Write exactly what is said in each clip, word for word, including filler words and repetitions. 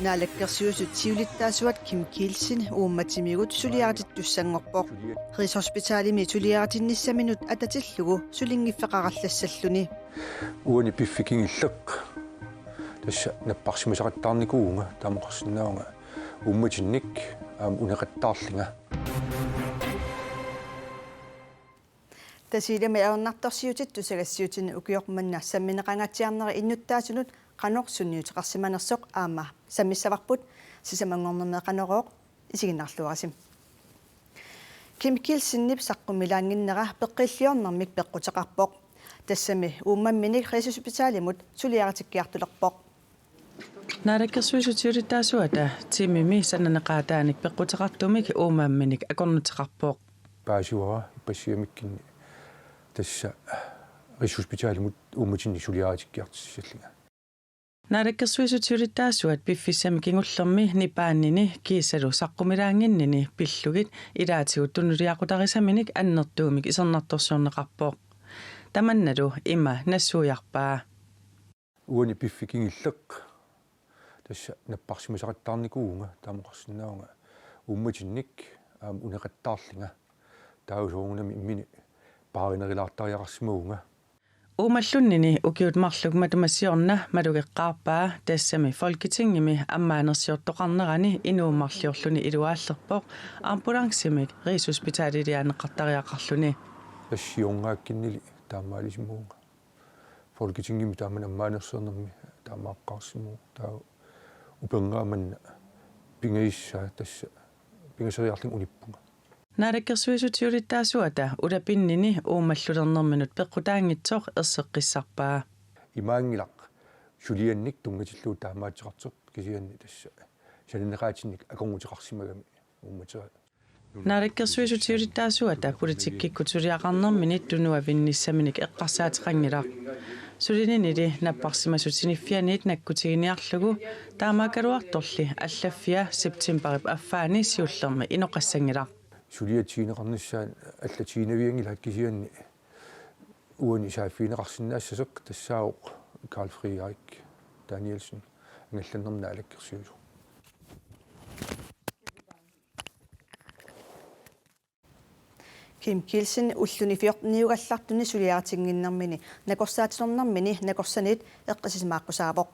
Naalakkersuisut siulittaasuat Kim Kielsen uummatimigut suliaritittussanngorpoq. Rigshospitalimi suliaritinnissaminut atatillugu sulinngiffeqarallassalluni. Uani piffissami kingullermi tassa napparsimasaqattaarnikuuvunga, taamaqarsinnaavunga uummatinnik aamma uneqattaarlunga. Tasiilami ajornartorsiutit tusagassiutinut ukioq manna sammineqangaatsiarneri innuttaasunut qanoq sunniuteqarsimanersoq aamma sammissavarput, sisamanngornermi Qanorooq, isiginnaarluarisi. Kim Kielsenip saqqummilaannginnera peqqilliornermik peqquteqarpoq. Tassami uummamminik Rigshospitalimut suliaritikkiartulerpoq. Naalakkersuisut siulittaasuata timimi sananeqaataanik peqquteqartumik uummamminik akornuteqarpoq. Paasivara ippassigamikkuni tassa Rigshospitalimut uummatinnik suliaritikkiartussallunga. Naalakkersuisut siulittaasuat piffissami kingullermi nipaannini kiisalu saqqummilaannginnini pillugit ilaatigut tunuliaqutarisaminnik annertuumik isornartorsiorneqarpoq. Tamannalu ima nassuiarpaa. Uani piffissami kingullermi tassa napparsimasaqattaarnikuuvunga, taamaqarsinnaavunga uummatinnik aamma uneqattaarlunga. Taava soorunami imminut paarinerulaartariaqarsimavunga. Uummallunnini ukiut marluk matuma siorna malugeqqaarpaa, tassami Folketingimi ammaanersiortoqarnerani inuummarliorluni iluaallerpoq ambulancemik Rigshospitaliliaanneqartariaqarluni. Tassa siornaakkunnili taamaalisimavunga. Folketingimi taamani ammaanersiornermi taamaaqqaarsimavunga. Taava upernaamanna pingajussaa tassa pingasoriarlunga unippunga. Naalakkersuisut siulittaasuata ulapinnini uummallulernerminut peqqutaanngitsoq erseqqissarpaa. Imaanngilaq suliannik tunngatillugu taamaattoqartoq, kisianni tassa sananeqaatinnik akornuteqarsimagami uummatera. Naalakkersuisut siulittaasuata politikkikkut suliaqarnerminit tunuavinnissaminik eqqarsaateqanngilaq. Sulininili napparsimasut siniffianniit nakkutiginiarlugu taamaakkaluartorli allaffia septemberip affaani siullermi inoqassanngilaq. Suliatigineqarnissaat allatiginavianngilaat, kisianni uani saaffigineqarsinnaassasoq tassaavoq Karl Frederik Danielsen, angallannermi naalakkersuisoq. Kim Kielsen ulluni fjorteniugallartuni suliaritinnginnermini nakorsaatilernermini nakorsanit eqqissisimaaqqusaavoq.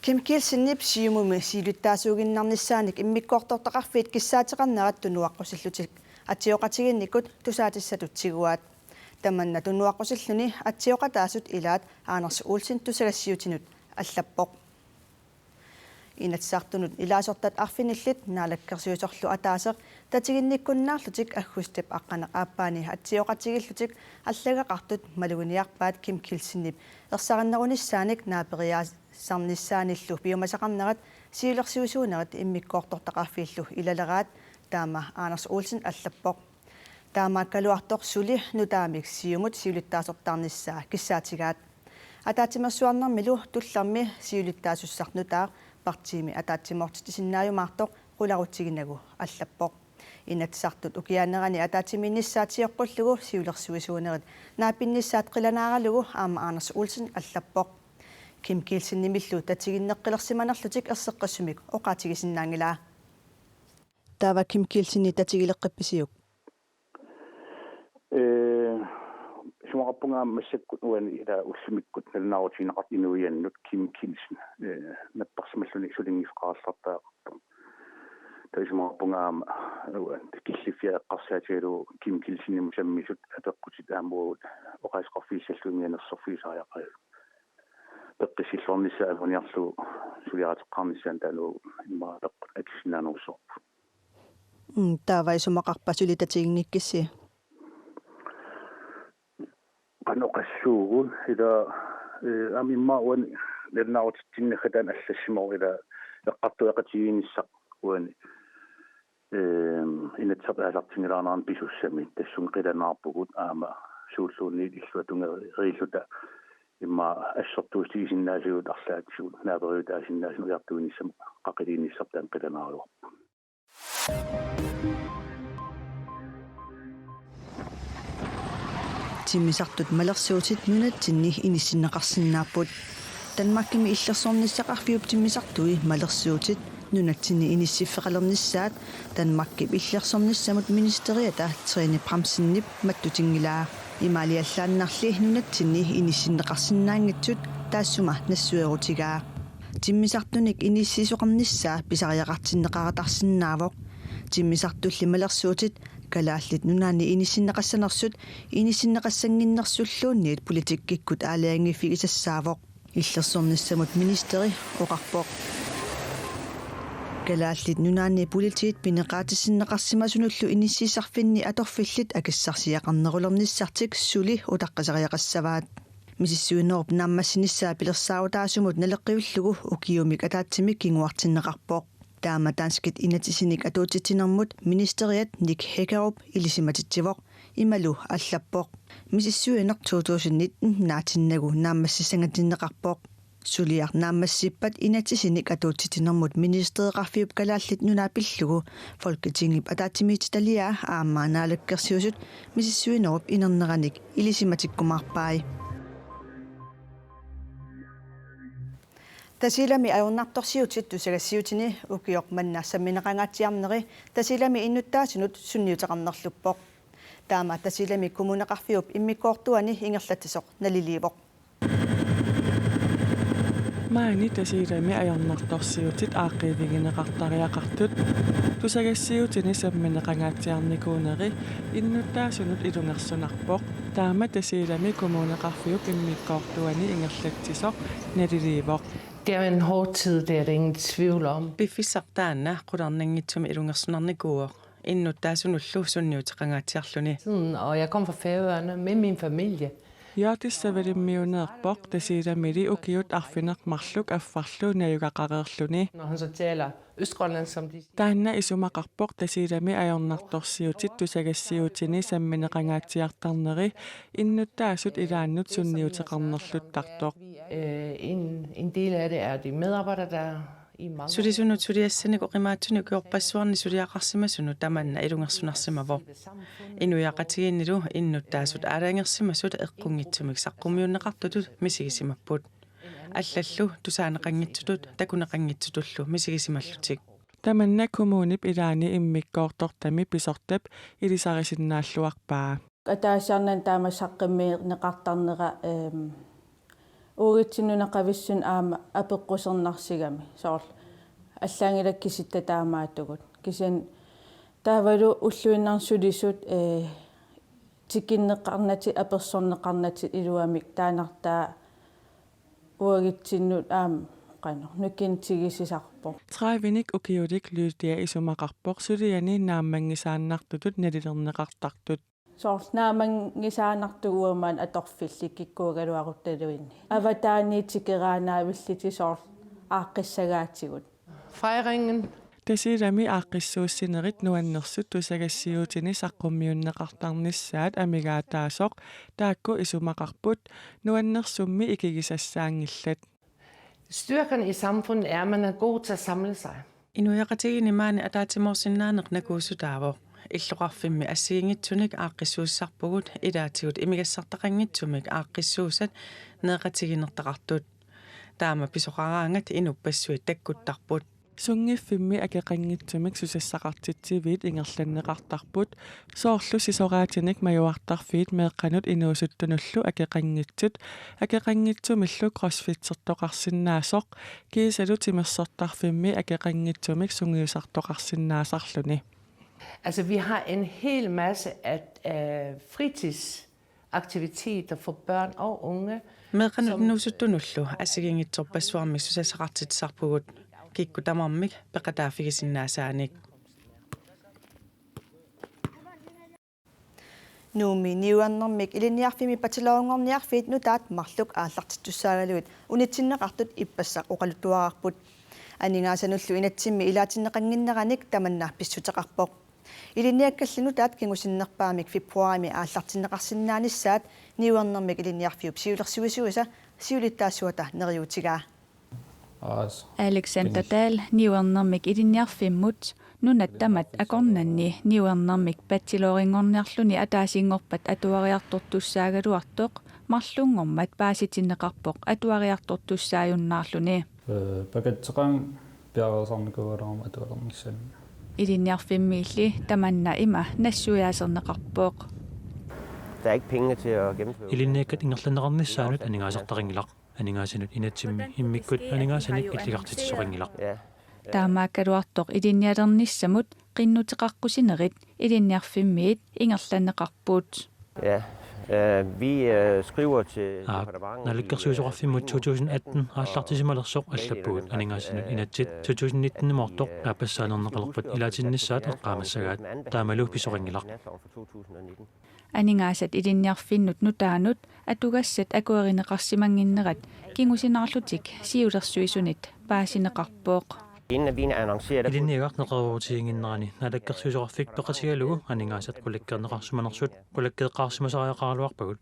Kim Kielsenip Siumumi siulittaasuuginnarnissaanik immikkoortortaqarfiit kissaateqarnerat tunuaqqusillutik atsioqatigiinnikkut tusaatissatut tiguaat. Tamanna tunuaqqusilluni atsioqataasut ilaat Anders Olsen tusagassiutinut allappoq. Inatsisartunut ilaasortat arfinillit naalakkersuisorlu ataaseq tatiginnikkunnaarlutik aggustip aqqaneq-aappaani atsioqatigiillutik allagaqartut maluginiarpaat Kim Kielsenip ersarinnerunissaanik naaperiaasarnissaanillu piumasaqarnerat siulersuisuunerit immikkoortortaqarfiillu ilaleraat, taama Anders Olsen allappoq. Taamaakkaluartoq suli nutaamik Siumut siulittaasortaarnissaa kissaatigaat. Ataatsimeersuarnermilu tullermi siulittaasussaq nutaaq partiimi ataatsimoortitsisinnaajumaartoq qularutiginagu allappoq. Inatsisartut ukiaanerani ataatsimiinnissaat sioqqullugu siulersuisuunerit naapinnissaat qilanaaralugu aamma Anders Olsen allappoq. Kim Kielsenimillu tatiginneqqilersimanerlutik erseqqissumik oqaatigisinnaanngilaa. Taava Kim Kielsenip tatigileqqippisiuk? Ee, isumaqarpunga aamma massakkut uani ila ullumikkut nalunaarutigineqartoq inuiannut Kim Kielsen, ee, napparsimalluni sulinngiffeqarallartariaqartoq. Taava isumaqarpunga aamma uani killiffia eqqarsaatigalugu Kim Kielsenimut sammisut apeqqutit aamma uagut oqaaseqarfigissallugit mianersorfigisariaqarput. Peqqissilluarnissaa anguniarlugu suliariteqqaarnissaanut taanna immaqa apeqqut atussinnaanerussavarput. Mm, taava isumaqarpa suli tatiginngikkissi? Qanoq oqassuugut ila, ee, aamma immaqa uani nalunaarutitsinnagit taanna allassimavoq ila eqqartueqatigiinnissaq uani, ee, Inatsisartut aalisartunngilaarneranni pisussamik tassunga qilanaarpugut aamma suulluunniit illuatungeriilluta immaqa assortuussutigisinnaasugut arlaatigut naaperiutaasinnaasunut ujartuinissamut qaqiliinnissarput taanna qilanaarujoorpoq. Timmisartut malersuutit nunatsinni inissinneqarsinnaapput. Danmarkimi illersornissaqarfiup timmisartui malersuutit nunatsinni inissiffeqalernissaat Danmarkip illersornissamut ministeriata Trine Bramsenip mattutinngilaa. Imaaliallaannarli nunatsinni inissinneqarsinnaanngitsut taassuma nassuerutigaa. Timmisartunik inissiisoqarnissaa pisariaqartinneqaratarsinnaavoq. Timmisartulli malersuutit Kalaallit Nunaanni inissinneqassanersut inissinneqassannginnersulluunniit politikkikkut aalajangiiffigisassaavoq, illersornissamut ministeri oqarpoq. Kalaallit Nunaanni politiit pineqaatissinneqarsimasunullu inissiisarfinni atorfillit akissarsiaqarnerulernissartik suli utaqqisariaqassavaat. Misissuinerup naammassinissaa pilersaarutaasumut naleqqiullugu ukiumik ataatsimik kinguartinneqarpoq. Taama danskit inatsisinik atuutsitsinermut ministeriat Nick Hækkerup ilisimatitsivoq. Imalu allappoq: Misissuineq to tusind nitten naatinnagu naammassissangatinneqarpoq. Suliaq naammassippat inatsisinik atuutsitsinermut ministereqarfiup Kalaallit Nunaat pillugu Folketingip ataatsimiititaliaa aamma Naalakkersuisut misissuinerup inerneranik ilisimatikkumaarpai. Tasiilami ajornartorsiutit tusagassiutini ukioq manna sammineqangaatsiarneri Tasiilami innuttaasunut sunniuteqarnerluppoq. Taama Tasiilami Kommuneqarfiup immikkoortuani ingerlatsisoq naliliivoq. Maani Tasiilami ajornartorsiutit aaqqiivigineqartariaqartut tusagassiutini sammineqangaatsiarnikuuneri innuttaasunut ilungersunarpoq. Taama Tasiilami Kommuneqarfiup immikkoortuani ingerlatsisoq naliliivoq. Det er en hård tid, det er der ingen tvivl om. Piffissaq taanna qularnanngitsumik ilungersunarnikuuvoq, innuttaasunullu sunniuteqangaatsiarluni. Sådan, og jeg kom fra Færøerne med min familie. Hjørdis savalimmiuneerpoq Tasiilamili ukiut arfineq-marluk affarlu najugaqareerluni. Når han så taler østgrønlandsk, som de... Taanna isumaqarpoq Tasiilami ajornartorsiutit tusagassiutini sammineqangaatsiartarneri innuttaasut ilaannut sunniuteqarnerluttartoq. Øh, en, en del af det er de medarbejdere, der i mange... Sulisunut suliassanik oqimaatsunik ukiorpassuarni suliaqarsimasunut tamanna ilungersunarsimavoq. Inuiaqatigiinnilu innuttaasut aalajangersimasut eqqunngitsumik saqqummiunneqartutut misigisimapput. Allallu tusaaneqanngitsutut takuneqanngitsutullu misigisimallutik. Tamanna kommunip ilaani immikkoortortami pisortap ilisarisinnaalluarpaa. Ataasiarnani taama saqqummiunneqartarnera, ehm, uagutsinnut nunaqavissunik aamma apeqqusernarsigami. Soorlu allaanngilaq kisitta taamaattugut. Kisianni taavalu ulluinnarni sulisut, eh, tikinneqarnatik, apersorneqarnatik iluamik taannartaa uagutsinnut aamma qanoq nukintigisisarpoq. Tredivenik ukiulik Lydia isumaqarpoq suliani naammanngisaannartutut nalilerneqartartut. Soorlu naammanngisaannartugut uanga maani atorfillit kikkuugaluaruttaluinni. Avataaniit tikeraannavillutik soorlu aaqqissagaatigut. Fejringen. Tasiilami aaqqissuussinerit nuannersut tusagassiuutini saqqummiunneqartarnissaat amigaataasoq taakku isumaqarput, nuannersummi ikigisassaanngillat. Styrken i samfundet er, at man er god til at samle sig. Inuiaqatigiinni maani ataatsimoorsinnaaneq nakuussutaavoq. Illoqarfimmi assigiinngitsunik aaqqissuussisarpugut ilaatigut imigassartaqanngitsumik aaqqissuussat nereqatigiinnertaqartut. Taama pisoqaraangat inuppassuit takkuttarput. Sunngiffimmi akeqanngitsumik susassaqartitsiviit ingerlanneqartarput, soorlu sisoraatinik majuartarfiit meeqqanut inuusuttunullu akeqanngitsut, akeqanngitsumillu crossfitsertoqarsinnaasoq, kiisalu timersortarfimmi akeqanngitsumik sungiusartoqarsinnaasarluni. Altså, vi har en hel masse af, af fritids- aktiviteter for børn og unge. Meeqqanut inuusuttunullu assigiinngitsorpassuarmik susassaqartitsisarpugut kikkut tamarmik peqataaffigisinnaasaannik. Nuummi niuernermik ilinniarfimmi bachelorinngorniarfiit nutaat marluk aallartittussaagaluit unitsinneqartut ippassaq oqaluttuararput. Aningaasanullu inatsimmi ilaatinneqannginneranik tamanna pissuteqarpoq. Ilinniakkalli nutaat kingusinnerpaamik februarimi aallartinneqarsinnaanissaat niuernermik ilinniarfiup siulersuisuisa siulittaasuata neriuutigaa. Alexander Dahl niuernermik ilinniarfimmut Nunat tamat akornanni niuernermik bachelorinngorniarluni ataasinngorpat atuariartortussaagaluartoq marlunngormat paasitinneqarpoq atuariartortussaajunnaarluni. Ee, pakatseqaanga piareersarnikuugaluarama atualernissaanut. Ilinniarfimmiilli tamanna ima nassuiaaserneqarpoq. Der er ikke pengene til at gennemføre. Ilinniakkat ingerlanneqarnissaanut aningaasartaqanngilaq. Aningaasanut inatsimmi immikkut aningaasanik illikartitsisoqanngilaq. Ja. Taamaakkaluartoq ilinnialernissamut qinnuteqaqqusinerit ilinniarfimmiit ingerlanneqarput. Ja. Øh, vi, øh, skriver til Aap, departementet i, øh, Naalakkersuisoqarfimmut to tusind atten aallartisimalersoq allappugut aningaasanut inatsit to tusind nitten-imoortoq aappassaalerneqalerpat ilaatinnissaat eqqaamassagaat. Taamalu pisoqanngilaq. Aningaasat ilinniarfinnut nutaanut atugassat akuerineqarsimannginnerat kingusinaarlutik siulersuisunit paasineqarpoq. Inden at vi annoncerer, der Ilinniagaq neqeroorutiginnginnerani Naalakkersuisoqarfik peqatigalugu aningaasat qulakkeerneqarsimanersut qulakkeeqqaarsimasariaqaraluarpagut.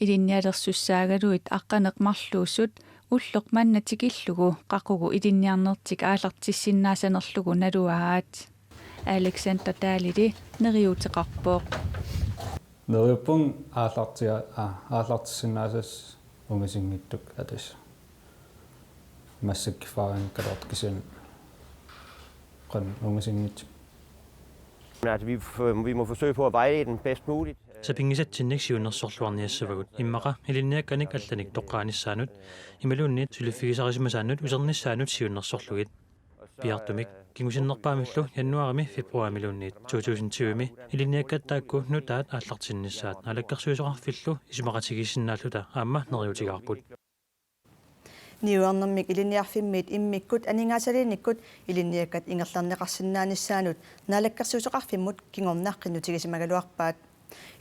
Ilinnialersussaagaluit aqqaneq-marluusut ulloq manna tikillugu qaqugu ilinniarnertik aallartissinnaasanerlugu naluaat. Alexander Dahlili neriuuteqarpoq. Neriuppunga aallartia-, aa, aallartissinnaasassat ungasinngitsut atas. Massakkut erfaringsikaluartoq kisianni qanoq ungasinngitsut. Men altså, vi, f-, vi må forsøge på at vejlede dem bedst muligt. Sapinngisatsinnik siunnersorluarniassavagut immaqa ilinniakkanik allanik toqqaanissaanut imaluunniit suliffigisarisimasaannut usernissaannut siunnersorlugit. Piartumik kingusinnerpaamillu januaarimi februaarimiluunniit to tusind tyve-mi ilinniakkat taakku nutaat aallartinnissaat Naalakkersuisoqarfillu isumaqatigiissinnaalluta aamma neriuutigaarput. Niuernermik ilinniarfimmiit immikkut aningaasaliinikkut ilinniakkat ingerlanneqarsinnaanissaannut Naalakkersuisoqarfimmut kingorna qinnutigisimagaluarpaat.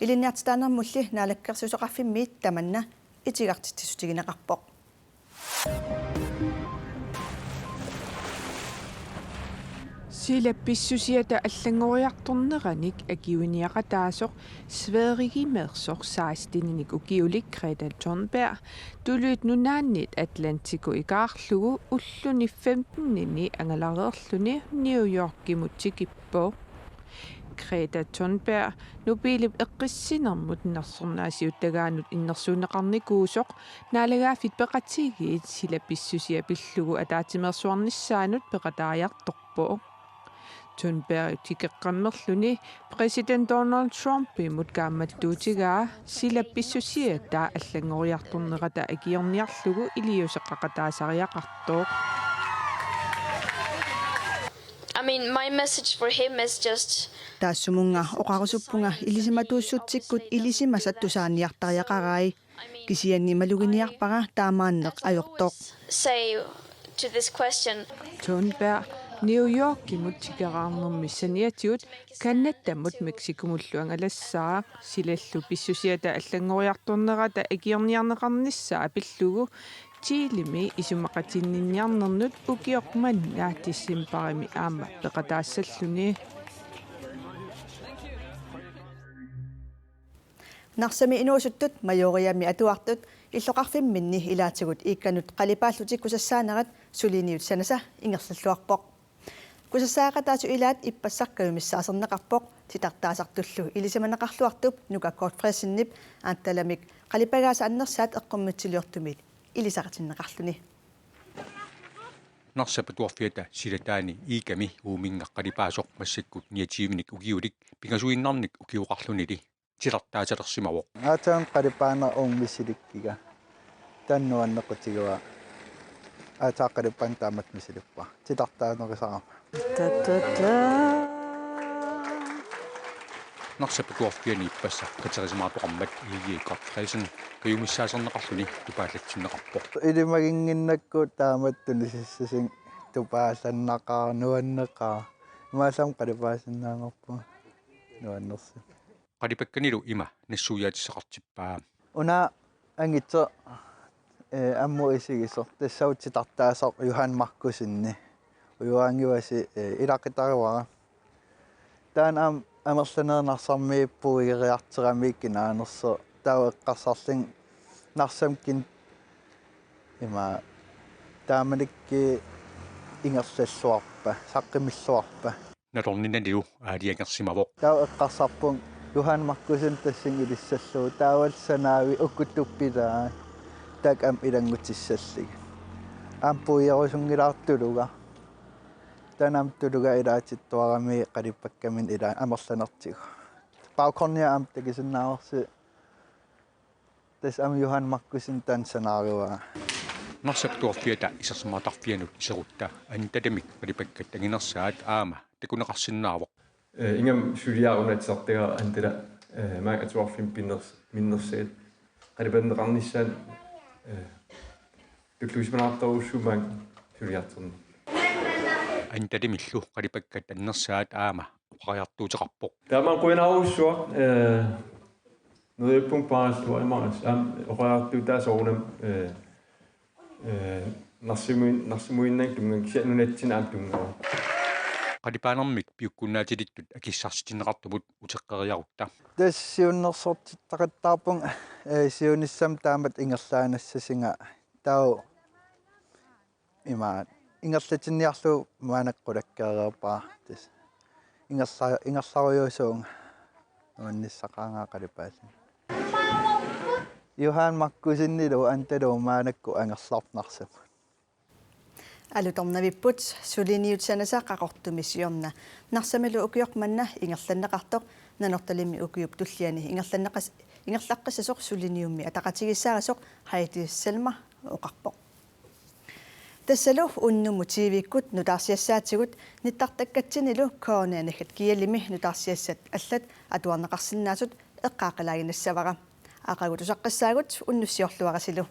Ilinniartitaanermulli Naalakkersuisoqarfimmiit tamanna itigartitsissutigineqarpoq. Sila pissusiata allanngoriartorneranik akiuiniaqataasoq Sverigemeersoq seksteninik ukiulik Greta Thunberg Tuluit Nunaanniit Atlantiku ikaarlugu ulluni femtenini angalareerluni New Yorkimut tikippoq. Greta Thunberg Nobelip eqqissinermut nersornaasiuttagaanut innersuunneqarnikuusoq naalagaaffik peqatigiit sila pissusia pillugu ataatsimeersuarnissaanut peqataajartorpoq. Thunberg tikeqqammerluni præsident Donald Trumpimut kaammattuutigaa sila pissusiata allanngoriartornerata akiorniarlugu iliuuseqaqataasariaqartoq. I mean, my message for him is just Taassumunnga oqarusuppunga ilisimatuussutsikkut ilisimasat tusaaniartariaqarai. Kisianni maluginiarpara taamaanneq ajortoq. Say to this question. Thunberg New Yorkimut tikeraarnermi saniatigut Canadamut Mexicomullu angalassaaq. Silallu pissusiata allanngoriartornerata akiorniarneqarnissaa pillugu Chilemi isumaqatinninniarnernut ukioq manna decembarimi aamma peqataassalluni. Narsami inuusuttut Majoriami atuartut illoqarfimminni ilaatigut iikkanut qalipaallutik kusassaanerat suliniut sanasa ingerlalluarpoq. Kusassaaqataasut ilaat ippassaq kajumissaaserneqarpoq titartaasartullu ilisimaneqarluartup Nuka Godtfredsenip aatsalamik qalipagaasa annersaat eqqumiitsuliortumit ilisaritinneqarluni. Narsap atuarfiata silataani iikkami uuminnga qalipaasoq massakkut niogtyvenik ukiulik pingasuinnarnik ukioqarlunili titartaasalersimavoq. Aatsaat qalipaaneq uummi silikkiga. Taanna nuannequtigaa. Aatsaat qalipaaneq taamatut misilippara. Titartaanerusarama. Narsap atuarfiani ippassaq katerisimaartoqarmat Egede Godtfredsen kajumissaaserneqarluni tupaallatsinneqarpoq. Ilimaginnginnakku taamatut tunisissasut tupaallannaqaaq nuanneqaaq. Imaallaat qalipaasinnaanngorpunga nuannersunik. Qalipakkanilu ima nassuiaatissaqartippaa. Una angitsoq, ee, ammut isigisoq, tassa titartaasoq Johan Markussenip. Ujuaanngivasi, ee, ilaqutarivaat. Taanna aamma amerlanerit Narsarmiit puigoriartoramikkit naanersoq. Taava eqqarsarlunga Narsami kina ima taamanikkut ingerlalluarpa, saqqummiilluarpa. nalorninanilu aalajangersimavoq. Taava eqqarsarpunga Johan Markussen tassani ilissallugu, taavalu sanaavi uku tuppilaat taakku aamma ilanngutissallugit. Aamma puigerusunngilara tuluga. Taanna aamma tuluga ilaatittuarami qalipakkamini ilaa amerlanertigut. Baghornia aamma takusinnaavarsi. Tassa aamma Johan Markussen taanna sanaarivaa. Narsap atuarfiata isersimaartarfianut iserutta Andalimik qalipakkat anginersaat aamma takuneqarsinnaavoq. Eh, ingammik suliaq una atisartagara Andala, eh, maanga atuarfimmi pinners-, minnersaat qalipanneqarnissaanut, eh, tulluusimaartorujussuuvoq maanga suliartorneq. Andalimillu qalipakkat annersaat aamma oqariartuuteqarpoq. Taamaammat qujanarujussuaq, eh, neriuppunga paaralluarimaarassi aamma oqariartuutaa soorunami, eh, eh, narsimuin-, narsimuinnaq tunnga kisianni nunatsinni aamma tunngavoq. Qalipaanermik piukkunnaatilittut akissarsitinneqartumut uteqqeriarutta. Tassa siunnersortitaqattaarpunga, eh, siunissami taamatut ingerlaannassasinga, taava imaat ingerlatinniarlugu maannakkut qulakkeereerpara, tassa ingerla-, ingerlarujuusuunga nuannissaqaanga qalipaalluni. Johan Markussenilu Andalu maannakkut angerlarput Narsap. Alutornavipput suliniutit sanasat Qaqortumi siorna Narsamilu ukioq manna ingerlanneqartoq, Nanortalimmi ukiup tulliani ingerlanneqas-, ingerlaqqissasoq suliniummi ataqatigiissaarisoq Heidi Selma oqarpoq. Tassalu unnummut T V-kkut nutaarsiassaatigut nittartakkatsinnilu K N R naggat G L-imi nutaarsiassat allat atuarneqarsinnaasut eqqaaqqilaaginnassavarput. Aqagu tusaqqissaagut, unnussiorluarisilu.